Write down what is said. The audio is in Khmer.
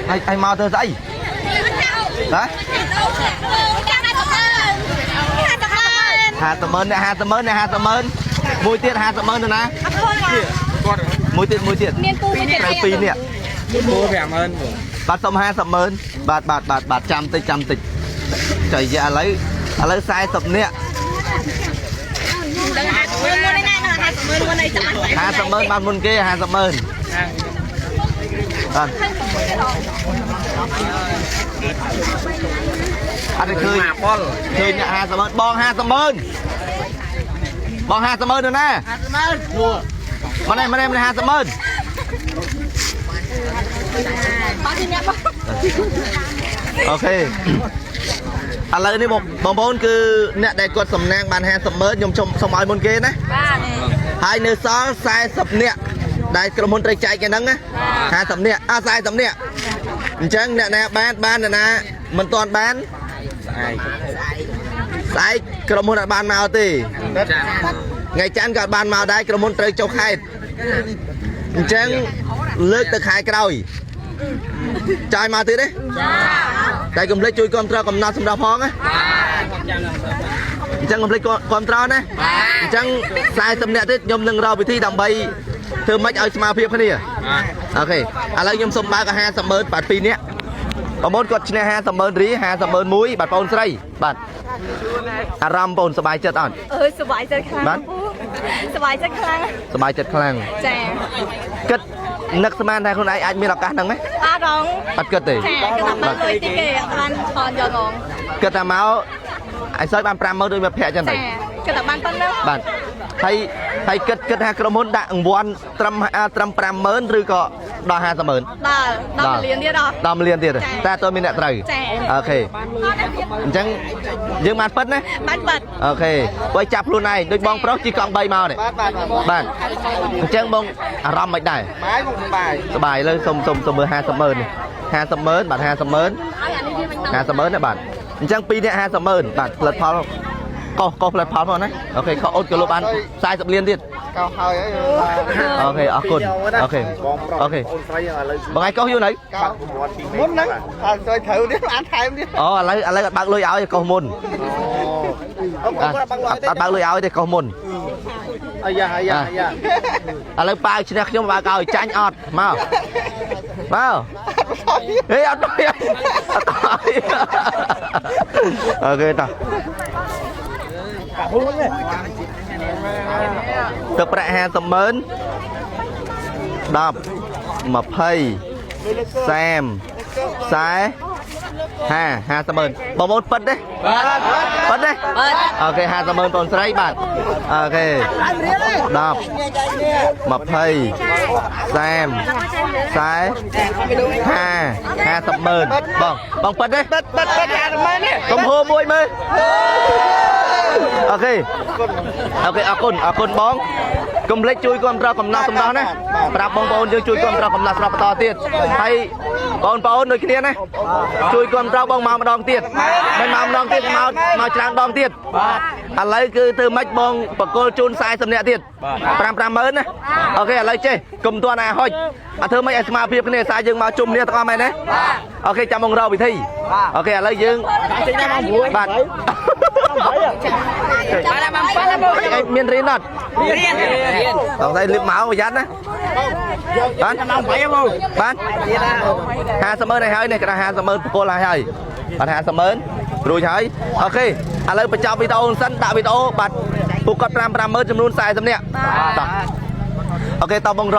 ហើយហើយមកធ្វើស្អីហ៎50ម៉ឺនអ្នក50ម៉ឺនអ្នក50ម៉ឺនមួយទៀត50ម៉ឺនទៅណាមួយទៀតមួយទៀត មានពូមួយទៀត ត្រូវពីរនាក់ ពូ50000ពូ បាទសុំ50ម៉ឺនបាទបាទបាទបាទចាំតិចចាំតិចចៃយ៉ាឥឡូវឥឡូវ40នាក់ ដឹង50ម៉ឺនមុនឯណា50ម៉ឺនមុនឯចាំ 50ម៉ឺនបានមុនគេ50ម៉ឺនបាទអត់ទេឃើញ ប៉ុល ឃើញអ្នក50ម៉ឺនបង50ម៉ឺនបង50ម៉ឺនទៅណា 50ម៉ឺនពូ ម្នេះម្នេះម្នេះ50ម៉ឺន បងទីអ្នកបង OK ឥឡូវនេះបងបងប្អូនគឺអ្នកដែលគាត់សំណាងបាន50ម៉ឺនខ្ញុំសុំសុំឲ្យមុនគេណា បាទ ហើយនៅសល់40នាក់ដែលក្រុមហ៊ុនត្រូវចែកគេហ្នឹងណា50នាក់អ40នាក់អញ្ចឹងអ្នកណាបានបានអ្នកណាមិនទាន់បាន ស្អែក ស្អែកក្រុមហ៊ុនអត់បានមកទេ ចា ថ្ងៃច័ន្ទក៏អត់បានមកដែរក្រុមហ៊ុនត្រូវចុះខេត្តអញ្ចឹងលើកទៅខែក្រោយចាយមកទៀតទេតែកុំភ្លេចជួយគ្រប់គ្រងកំណត់សម្រាប់ផងណាអញ្ចឹងកុំភ្លេចគ្រប់គ្រងណាអញ្ចឹង40នាក់ទៀតខ្ញុំនឹងរកវិធីដើម្បីធ្វើម៉េចឲ្យស្មើភាពគ្នា OK ឥឡូវខ្ញុំសុំបើក50ម៉ឺនបាទ2នាក់បងប្អូនគាត់ឈ្នះ50ម៉ឺនរៀល50ម៉ឺនមួយបាទបងស្រីបាទអារម្មណ៍បងសប្បាយចិត្តអត់ អើយសប្បាយចិត្តខ្លាំង បាទ ពូសប្បាយចិត្តខ្លាំង សប្បាយចិត្តខ្លាំង ចា គិតនឹកស្មានថាខ្លួនឯងអាចមានឱកាសហ្នឹងទេ អត់រង អត់គិតទេ ចាគឺថាបានលុយតិចគេអត់បានថនយកហ្មង គិតថាមកអញសើចបាន5ម៉ឺនដូចមិត្តភក្តិចឹងទៅ ចាគឺថាបានប៉ុណ្ណឹង បាទហើយហើយគិតគិតថាក្រុមហ៊ុនដាក់រង្វាន់ត្រឹមត្រឹម5ម៉ឺនឬក៏ដល់50ម៉ឺន ដល់ដល់1លានទៀតដល់ ដល់1លានទៀត ចា តែអត់មានអ្នកត្រូវ ចា OK អញ្ចឹងយើងបានពិតណា បានបាត់ OK បើចាប់ខ្លួនឯងដូចបងប្រុសជិះកង់3មកនេះ បាទបាទ បាទអញ្ចឹងបងអារម្មណ៍មិនដែរ បាយមកបាយ សប្បាយលើសុំសុំសុំមើល50ម៉ឺននេះ50ម៉ឺនបាទ50ម៉ឺន ឲ្យអានេះវាមិន 50ម៉ឺនណាបាទអញ្ចឹងពីរនាក់50ម៉ឺនបាទផលិតផលកោសកោសផលិតផលផងណា OK ខោអូតគីឡូបាន40លានទៀត កោហើយ OK អរគុណ OK OK អូនស្រីឥឡូវ បងឯងកោសយូរនៅ កោមុនហ្នឹងអត់ស្រីត្រូវទៀតអានថែមទៀត អូឥឡូវឥឡូវអត់បើកលុយឲ្យកោសមុន អូអត់បាក់លុយ អត់បើកលុយឲ្យទេកោសមុន អាយ៉ាអាយ៉ាអាយ៉ា ឥឡូវប៉ាវឈ្នះខ្ញុំបើកឲ្យចាញ់អត់មកមកហេអត់ទៅអត់ទៅ OK តោះទឹកប្រាក់50ម៉ឺន10 20 30 40 50 50ម៉ឺនបងប្អូនពិតទេ បាទ ពិតទេ OK 50ម៉ឺនបងស្រីបាទ OK 10 20 30 40 50 50ម៉ឺនបងបងពិតទេ បាត់បាត់50ម៉ឺននេះ កុំហូរមួយមើល OK OK អរគុណអរគុណបងកុំភ្លេចជួយគ្រប់គ្រងកំណត់សម្ដោះណាប្រាប់បងប្អូនយើងជួយគ្រប់គ្រងកំណត់ស្រស់បន្តទៀតហើយបងប្អូនដូចគ្នាណាជួយគ្រប់គ្រងបងមកម្ដងទៀតមិនមកម្ដងទៀតមកមកច្រើនដងទៀតបាទឥឡូវគឺធ្វើម៉េចបងបកគលជូន40នាក់ទៀត5 50000ណា OK ឥឡូវចេះកុំទាន់អាហុចអត់ធ្វើម៉េចឲ្យស្មារភាពគ្នាសារយើងមកជុំគ្នាទាំងអស់មែនទេ OK ចាំបងរកវិធី OK ឥឡូវយើង ចេញដល់ម៉ោង6 បាទ អីមានរៀនអត់ រៀនរៀន តោះតែលៀបមកប្រយ័ត្នណាបាន ម៉ោង8បង បាន50ម៉ឺនឲ្យហើយនេះក្តារ50ម៉ឺនបកគលឲ្យហើយបាទ50ម៉ឺនរួចហើយ OK ឥឡូវបញ្ចប់វីដេអូសិនដាក់វីដេអូបាទពួកគាត់5 5ម៉ឺនចំនួន40នាក់តោះ OK តោះបងរ